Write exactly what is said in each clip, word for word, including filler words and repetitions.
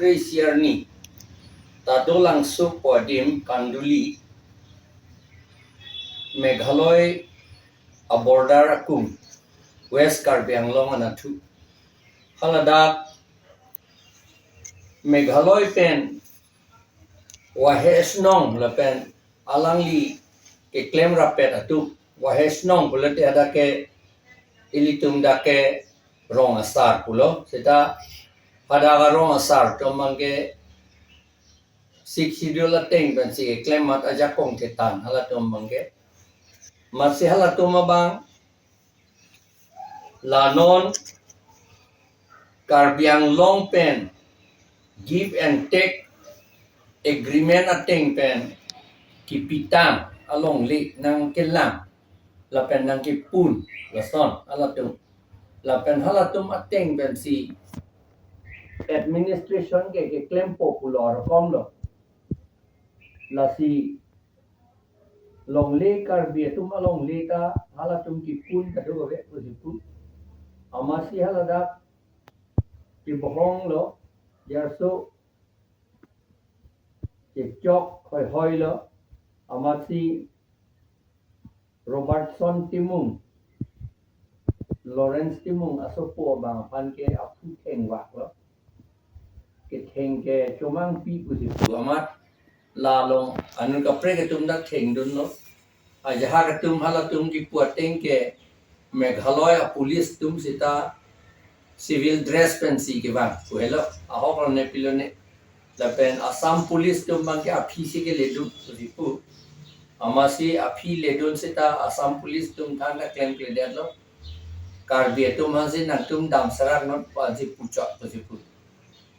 Isi arni, ta Dolangso pu adim Kanduli, Meghalaya a-border akung, West Karbi Anglong anatthu. Haladak Meghalaya pen Wahe Snong lapen alangli keklem rapet atum, Wahe Snong pulote hadak ke ilitum dak ke rong asar pulo, seta hadak arong asar atum abang ke Sixth Schedule ateng pensi keklem amat ajakong thetan halatum abang ke. Amatsi halatum abang la non Karbi Anglong pen give and take agreement ateng pen kipitang alongle nangkelang lapen nangkipun lason halatum. Lapen halatum ateng pensi administration ke keklempo pulo rokom lo. Lasi longle, Karbi atum alongle ta halatum kipun kadokave pusi pu. Amatsi haladak kebohong lo, jarso kechok hoihoi lo, amatsi Robertson Timung, Lawrence Timung asopo abang aphan ke aphu thengvak lo. Ketheng ke chomangpi pusi pu amat la along anut kaprek atum dak thengdun lo. Ajahak atum halatum kipu ateng ke Meghalaya police atum seta civil dress pensi kevang pu helo, ahok lone pilo ne. Lapen Assam police atum abang ke aphi si keledun pusi pu. Amatsi aphi ledun seta Assam police atum than ta klemkledet lo. Karbi atum aphansi nangtum damserak non pu ansi puchot pusi pu.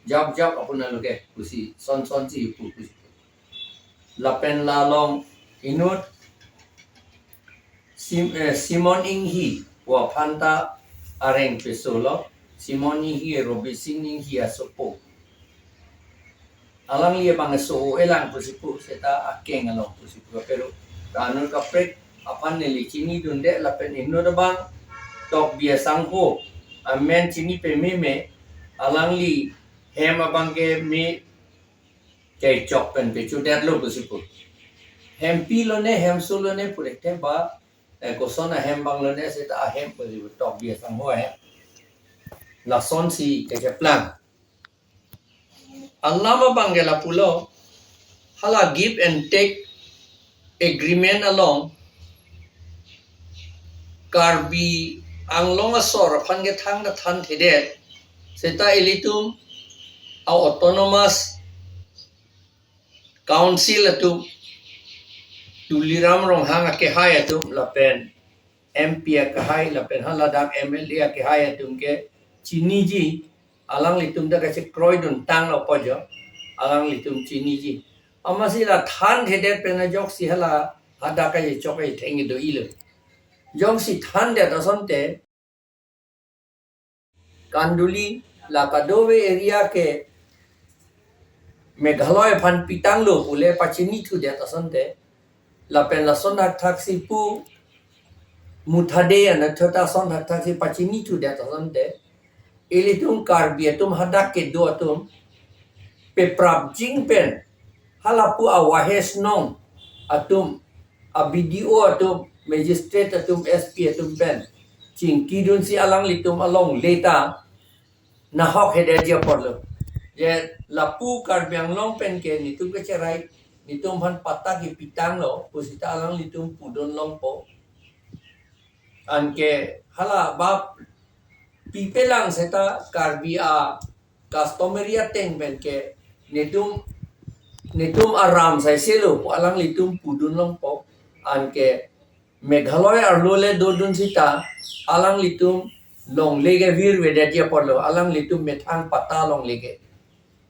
Jap jap apun aloke pusi son son si pu pusi pu. Lapen la along inut Sim-, eh, Simon Inghi pu aphan ta areng peso lo. Simon Inghi, Robising Inghi asopo. Alangli abang so-o elang pusi pu, seta akeng along pusi pu, pero anut kaprek aphan neli chinidunde. Lapen inut abang Tokbi asangho, amen chini pememe, alangli hem abang ke me kechok pen pechodet lo pusi pu. Hempi lone, hemso lone purekte ba, eh, koson ahem abang lone seta ahem pusi pu, Tokbi asangho ahem. Lasonsi kecheplang. Alam abang ke lapulo, hala give and take agreement along Karbi Anglong asor aphan kethang ta thanthedet, seta ilitum a-autonomous council atum, Tuliram Ronghang akehai atum lapen M P akehai lapen haladak M L A akehai atum ke chiniji, alanglitum ta kachekroidun tanglo pu jo, alanglitum chiniji. Amatsi la thanthedet pen ajoksi hala hadak kachechok kachetheng do-ilo. Jongsi thandet asonte, Kanduli la kadokave area ke Meghalaya aphan pitanglo pule pachinithudet asonte, lapen lason thakthaksi pu Muthade anatthu ta lason thakthaksi pachinithudet asonte, ilitum Karbi atum hadak kedo atum peprapjin pen halapu a-Wahe Snong atum, a-B D O atum, magistrate atum, S P atum pen chingkidunsi alanglitum alongle ta nahok hedetji apotlo. Je lapu Karbi Anglong pen ke netum kecherai, netum aphan patta kepitanglo pusita alanglitum pudun longpo. Anke hala bap pipelang seta Karbi a-customary ateng pen ke netum, netum aram saiselo pu alanglitum pudun longpo. Anke Meghalaya arlo le dodun sita alanglitum longle ke virvedetji apotlo, alanglitum methang patta longle ke.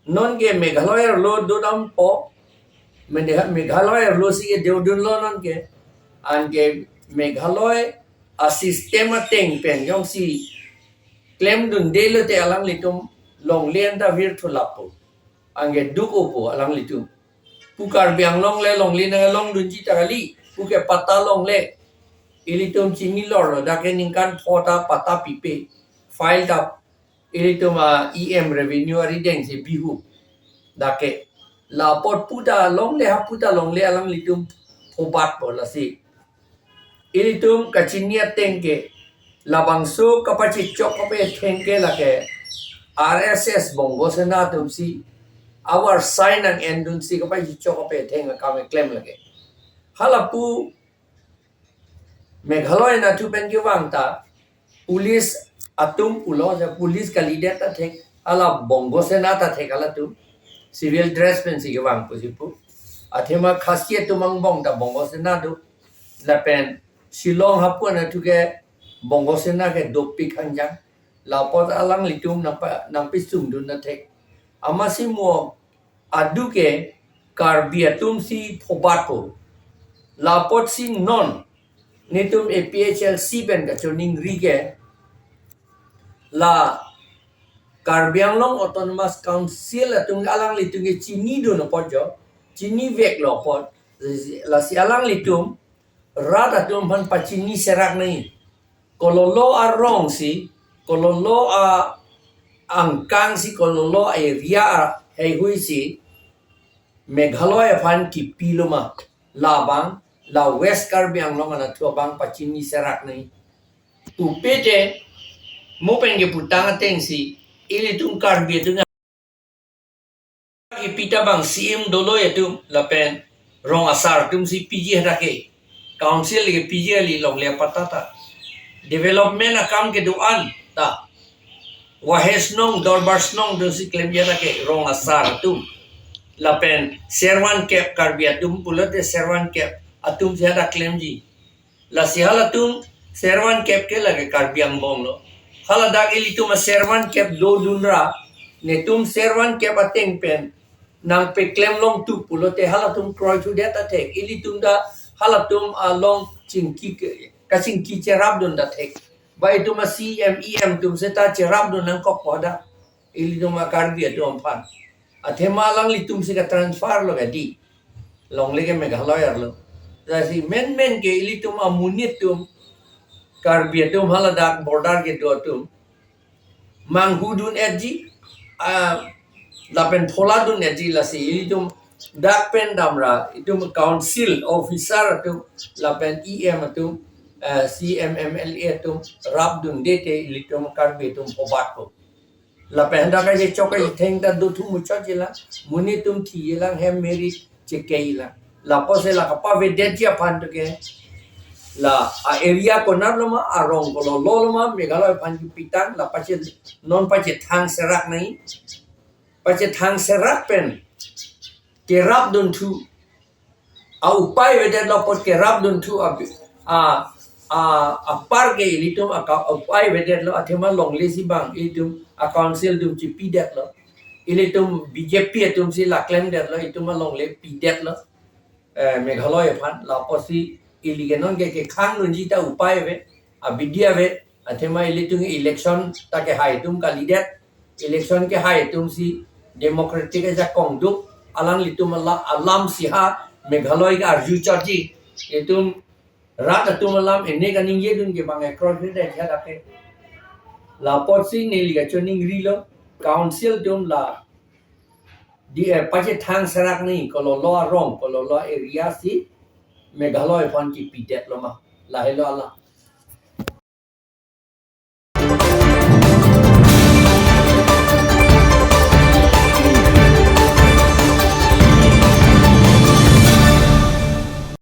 Nonke Meghalaya arlo dodampo, Megha-, Meghalaya arlo si ke dodunlo nonke, anke Meghalaya a-system ateng pen jongsi klemdunde lote alanglitum longle anta virthu lapo. Anke duk-opo alanglitum. Pu Karbi Anglong le longle nang longdunji ta kali, puke patta longle. Ilitum chinilorlo, dak ke ningkan pho ta patta pipe, file ta ilitum a-E M revenue arideng si bihu. Dak ke, la apot puta longle, ha puta longle alanglitum phobatpo lasi. Ilitum kachini ateng ke, labangso kapachechok kapetheng ke lake R S S Bongo Sena atumsi, avarsai nang-endunsi kapachechok kapetheng akam keklem lake. Halapu Meghalaya anatthu pen kevang ta, police atum pulo, ja police kalidet ta thek, hala Bongo Sena ta thek halatum, civil dress pensi kevang pusi pu. Athema Khasi atum angbong ta Bongo Sena do, lapen Shillong hapu anatthu ke Bongo Sena ke dopik hanjang, la apot alanglitum nangpa, nangpisungdun ta thek. Amatsi mo adu ke Karbi atumsi phobatpo. La apotsi non netum A P H L C pen kachoningri ke, la Karbi Anglong Autonomous Council atum alanglitum ke chinidun apot jo, chiniveklo apot, lasi alanglitum rat atum aphan pachini serak nangji. Kololo arong si, kololo a angkang si, kololo a area a heihui si, Meghalaya aphan kipilo ma, labang, la West Karbi Anglong anatthu abang pachini serak nangji. Pupe te, mo pen keputang atengsi, ilitum Karbi atum kipi ta bang C M doloi atum lapen rong asar atumsi piji hadak ke. Council ke piji kali longle apatata. Development akam kedo-an ta. Wahes nong, Dorbar Snong atumsi klemji hadak ke rong asar atum. Lapen servan kep Karbi atum pulote servan kep atumsi hadak klemji. Lasi halatum servan kep ke lake Karbi angbong lo. Haladak ilitum a servan kep dodunra, netum servan kep ateng pen nangpeklem longtu pulote halatum kroithudet ta thek. Ilitum ta halatum along chingki ke, kachingki cherapdun ta thek. Ba itum a C M E M atum seta cherapdun nangkokpo hadak. Ilitum a Karbi atum aphan. Athema alanglitumsi katransfer lo kadi. Longle ke Meghalaya arlo. Lasi menmen ke ilitum amonit atum, Karbi atum haladak border kedo atum manghudun-etji, ah, lapen pholadun-etji lasi ilitum dak pen damra, itum council officer atum, lapen E M atum, eh, C M M L A atum rapdunde te ilitum Karbi atum phobatpo. Lapen dak kachechok kachetheng ta dothu muchotji lang, monit atum thiji lang, hem meri chekei lang. Lapusi la kapavedetji aphan to ke, la a area konat lo ma, arong kololo lo ma, Meghalaya aphan kipitang, la pache non pachethang serak nangji, pachethang serak pen kerapdunthu a upai avedetlo apot kerapdunthu a, a, a, apar ke ilitum a ka upai avedetlo, athema longle si bang ilitum a council atum chipidetlo. Ilitum B J P atumsi la klemdetlo, itum alongle pidetlo. Eh, Meghalaya aphan, lapusi ili ke non ke kekhangdunji ta upai ave, abidi ave, athema ilitum election ta kehai atum kalidet, election kehai atumsi democratic ajakong do, alanglitum ala-, alamsi ha Meghalaya ke arju chotji, itum rat atum alam ene kaningjedun ke bang ekroi kre dai hadak ke. Lapusi neli kachoningrilo, council atum la di, eh, pachethang serak nangji, kololo arong, kololo area si Meghalaya aphan kipidetlo ma. Lahelo ala.